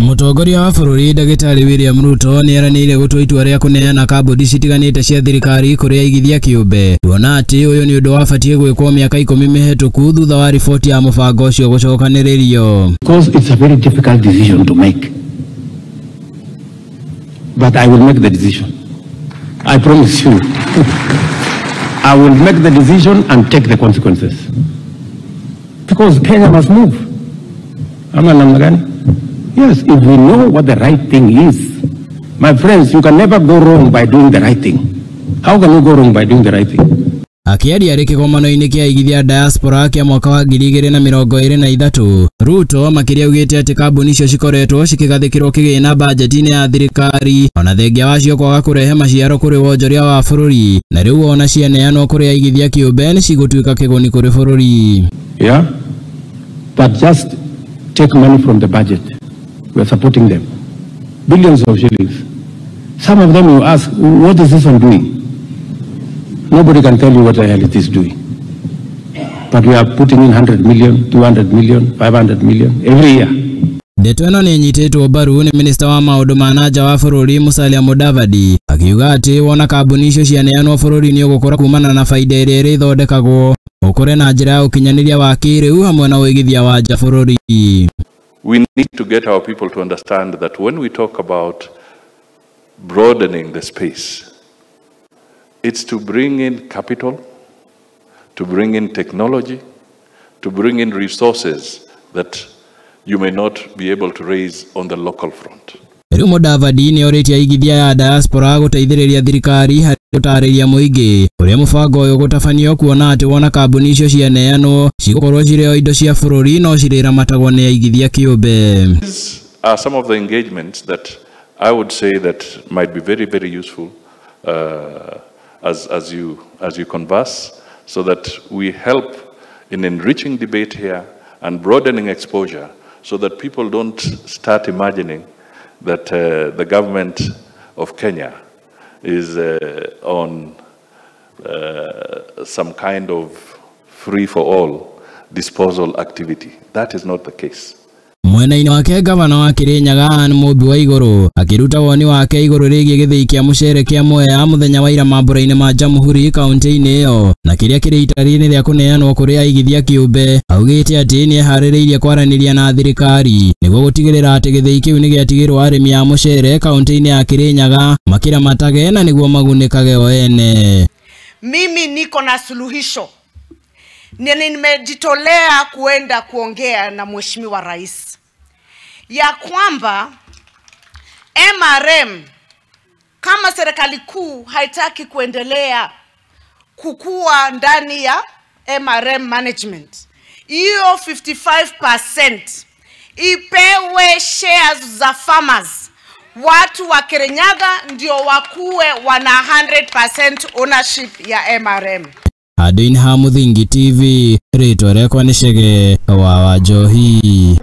Mũtongoria wa bũrũri Ndagĩtarĩ William Ruto nĩeranĩire gũtua itua rĩa kũneana kambuni citiganĩte cia thirikari kũrĩ aigithia kĩũmbe, kuona atĩ ũyũ nĩ ũndũ wabatiĩ gwĩkwo mĩaka 10 mĩhetũku thutha wa riboti ya mũbango ũcio gũcokanĩrĩrio. Because it's a very difficult decision to make. But I will make the decision. I promise you. I will make the decision and take the consequences. Because Kenya must move. Ama namna gani? Yes, if we know what the right thing is. My friends, you can never go wrong by doing the right thing. How can you go wrong by doing the right thing? Akĩaria arĩ kĩgomano-inĩ kĩa aigithia diaspora kĩa mwaka wa 2023, Ruto makĩria augĩte atĩ kambuni icio cikoretwo cikĩgathĩkĩrwo kĩgĩna bajeti-inĩ ya thirikari ona thengia wacio kwaga kũrehe maciaro kũrĩ wonjoria wa bũrũri, na rĩu ona cianeanwo kũrĩ aigithia kĩũmbe nĩ cigũtuĩka kĩguni kũrĩ bũrũri. Yeah, but just take money from the budget. We are supporting them. Billions of shillings. Some of them you ask, what is this one doing? Nobody can tell you what the hell it is doing. But we are putting in 100 million, 200 million, 500 million every year. Ndeto ĩno nĩ ĩnyitĩtwo mbaru nĩ minista wa maũndũ ma na nja wa bũrũri Musalia Mudavadi, akiuga atĩ wona kambuni icio cianeanwo bũrũri nĩ ũgũkũra kumana na baida ĩrĩa ĩrĩthondekagwo, ũkũre na njĩra ya ũkinyanĩria wa kĩrĩu hamwe na ũigithia wa nja bũrũri. We need to get our people to understand that when we talk about broadening the space, it's to bring in capital, to bring in technology, to bring in resources that you may not be able to raise on the local front. Rĩu Mudavadi nĩ orĩtie aigithia ya diaspora gũteithĩrĩria thirikari harĩ gũtarĩria mũingĩ ũrĩa mũbango ũyũ ũgũtabanio, kuona atĩ wona kambuni icio cianeanwo cigũkorwo cirĩ o indo cia bũrũri no cirĩramatagwo nĩ aigithia kĩũmbe. These are some of the engagements that I would say that might be very, very useful as you converse, so that we help in enriching debate here and broadening exposure, so that people don't start imagining that the government of Kenya is on some kind of free-for-all disposal activity. That is not the case. Mwena-inĩ wake gavana wa Kirinyaga Anne Mũmbi wa Igũrũ akĩruta woni wake igũrũ rĩgiĩ gĩthĩi kĩa mũcere kĩa Mwea mũthenya wa ira mambũra-inĩ ma Jamhuri kaunti-inĩ ĩyo, na kĩrĩa kĩrĩ itari-inĩ rĩa kũneanwo kũrĩ aigithia kĩũmbe, augĩte atĩ nĩeharĩrĩirie kwaranĩria na thirikari nĩguo gũtigĩrĩra atĩ gĩthĩi kĩu nĩgĩatigĩrwo arĩmi a mũcere kaunti-inĩ ya Kirinyaga makĩramatage na nĩguo magunĩkage o ene. Mimi niko na suluhisho. Nimejitolea kuenda kuongea na Mheshimiwa Rais ya kwamba MRM kama serikali kuu haitaki kuendelea kukua ndani ya MRM management, hiyo 55% ipewe shares za farmers. Watu wa Kirinyaga ndio wakuwe wana 100% ownership ya MRM. Handũ-inĩ ha Mũthingi TV, rĩtwa rĩakwa nĩ Chege wa Wanjohi.